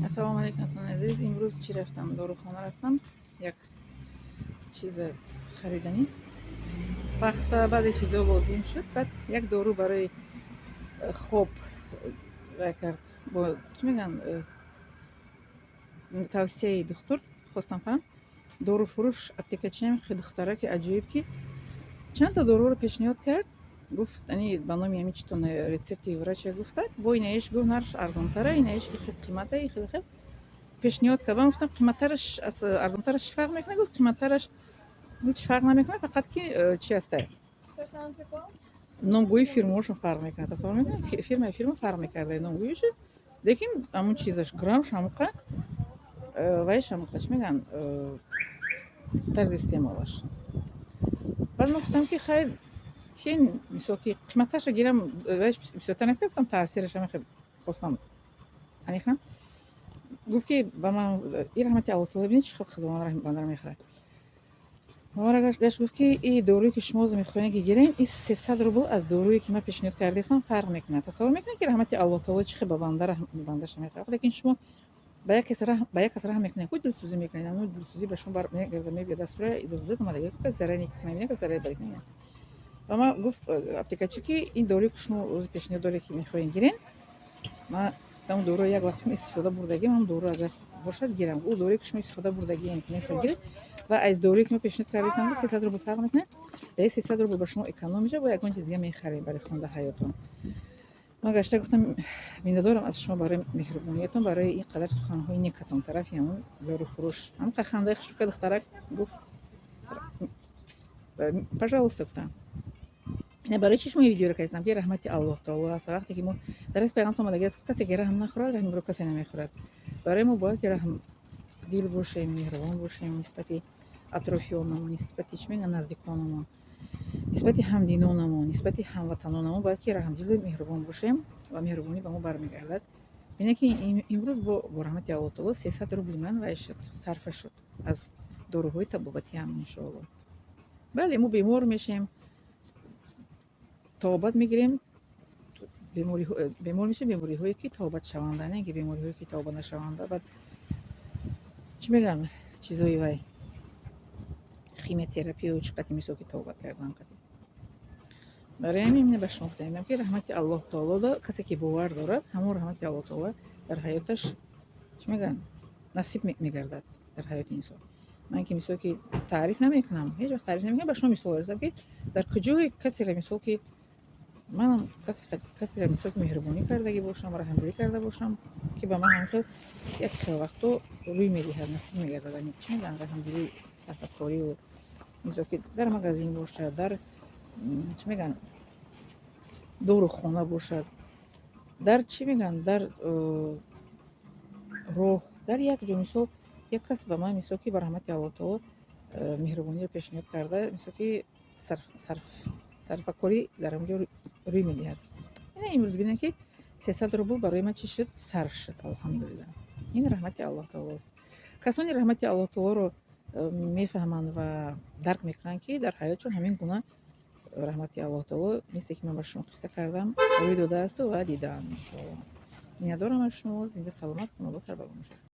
Ассалому алайкум, дӯстони азиз. Имрӯз чӣ рафтам? Дорухона рафтам. Як чиза хариданӣ. Вақта баъзе чизо лозим шуд. Баъд як дору барои хоб вай кард. Бо чӣ мегӯянд? Тавсияи духтур хостам харам. Доруфурӯш, аптекачиам духтараки аҷоиб, ки чандта доруро пешниҳод кард. Гуфт, ани ба номи ҳамин читон рецепти врача гуфта, бо инаиш гуфт, нархш арзонтара, инаиш хел қимата, хел хел пешниҳод кард. Ман гуфтам, қиматтараш аз арзонтараш чӣ фарқ мекунад? Гуфт, қиматтараш ҳеҷ фарқ намекунад, фақат ки чи ҳаста, номгӯи фирмаошон фарқ мекунад. Тасаввур мекунед, фирмаи фирма фарқ мекарда номгӯишу, лекин ҳамун чизаш, граммш ҳамуқа, вайш ҳамуқа, чӣ мегӯянд, тарзи истеъмолаш. Баъд ман гуфтам, ки хайр, тен мисол ки қиматтарша гирам, вайш бисёртар нест. Гуфтам, таъсираш ҳама хостам аниқам. Гуфт, ки ба ман и раҳмати Аллоҳ таоло, бинед, чӣ хел Худованд бандара мехӯрад. Гашт гуфт, ки и доруе, ки шумо мехоҳед, ки гирем, и 300 рубл аз доруе, ки ман пешниҳод кардаистам, фарқ мекунад. Тасаввур мекунед, ки раҳмати Аллоҳ таоло чӣ хел ба банда бандаша мехӯрад. Лекин шумо ба як кас раҳм мекунед, худ дилсӯзӣ мекунед, ҳамун дилсӯзӣ ба шумо бармегарда, мебиёд, дастура иззат омада, як кас дараи нек кунед, як кас дараи бад кунед. Ба ман гуфт аптекачӣ, ки ин доруе, ки шумо рӯзи пешниҳод доред, ки мехоҳед гирен, ман гуфтам, доруро як вақт истифода бурдагим, ҳам дору агар бошад, гирам. Ӯ доруе, ки шумо истифода бурдагием, ки мехоҳед гиред, ва аз доруе, ки мо пешниҳод кардаистам, 300 рубл фарқ мекунад. Дар 300 рубл ба шумо эконом мешавад, бо ягон чиз дига мехарем барои хонда ҳаётон. Ман гашта гуфтам, миннатдорам аз шумо барои меҳрубониятон, барои ин қадар суханҳои некатон. Тарафи ҳамун доруфурӯш ҳамқа хандаи хушрука духтарак гуфт, пожалуйста, гуфтам. Барои чӣ шумо ин видеоро кардистам? Ки раҳмати Аллоҳ таоло аст. Вақте ки мо дар ҳадис пайғамбар омадаги аст, касе ки раҳм нахӯрад, раҳмро касе намехӯрад. Барои мо бояд ки раҳмдил бошем, меҳрубон бошем нисбати атрофиёнамон, нисбати, чӣ мегӯянд, наздиконамон, нисбати ҳамдинонамон, нисбати ҳамватанонамон бояд ки раҳмдилу меҳрубон бошем ва меҳрубонӣ ба мо бармегардад. Бинед, ки имрӯз бо раҳмати Аллоҳ таоло 300 рубли ман вай шуд, сарфа шуд аз доруҳои табобатиам, иншоалло. Бале, мо бемор мешем, табобат мегирем, бемор мешем, бемориҳое, ки табобатшаванда, не ки бемориҳое, ки табобат нашаванда. Баъд, чӣ мегӯям, чизои вай, химиотерапию чӣ қадр, мисол, ки табобат кардан қадр. Барои ҳамин ина ба шумо гуфтаем, ки раҳмати Аллоҳ таоло, касе ки бовар дорад, ҳамон раҳмати Аллоҳ таоло дар ҳаёташ, чӣ мегӯянд, насиб мегардад дар ҳаёти инсон. Ман ки, мисол, ки таъриф намекунам, ҳеҷ вақт таъриф намекунам, ба шумо мисол овардам, ки дар куҷое касеро, мисол, ки манам касеро, мисол, ки меҳрубонӣ кардагӣ бошам, раҳмдилӣ карда бошам, ки ба ман ҳамин хел як хел вақто рӯй медиҳад, насиб мегардад, чӣ мегӯянд, раҳмдилӣ, сарфакорию, мисол, ки дар магазин бошад, дар, чӣ мегӯянд, дорухона бошад, дар, чӣ мегӯянд, дар роҳ, дар як ҷо, мисол, як кас ба ман, мисол, ки ба раҳмати Аллоҳ таоло меҳрубониро пешниҳод карда, мисол, ки сарфакорӣ дар он ҷо рӯй медиҳад. Ина имрӯз бинед, ки 300 рубл барои ман чӣ шуд? Сарф шуд, алҳамдулиллаҳ. Ин раҳмати Аллоҳ таолост. Касоне раҳмати Аллоҳ таолоро мефаҳманд ва дарк мекунанд, ки дар ҳаётшон ҳамин гуна раҳмати Аллоҳ таоло, мисле ки ман ба шумо қисса кардам, рӯй додаасту ва дидаанд, иншоалло. Миннатдорам аз шумо. Зинда, саломат, хонобод, сарбаланд бошед.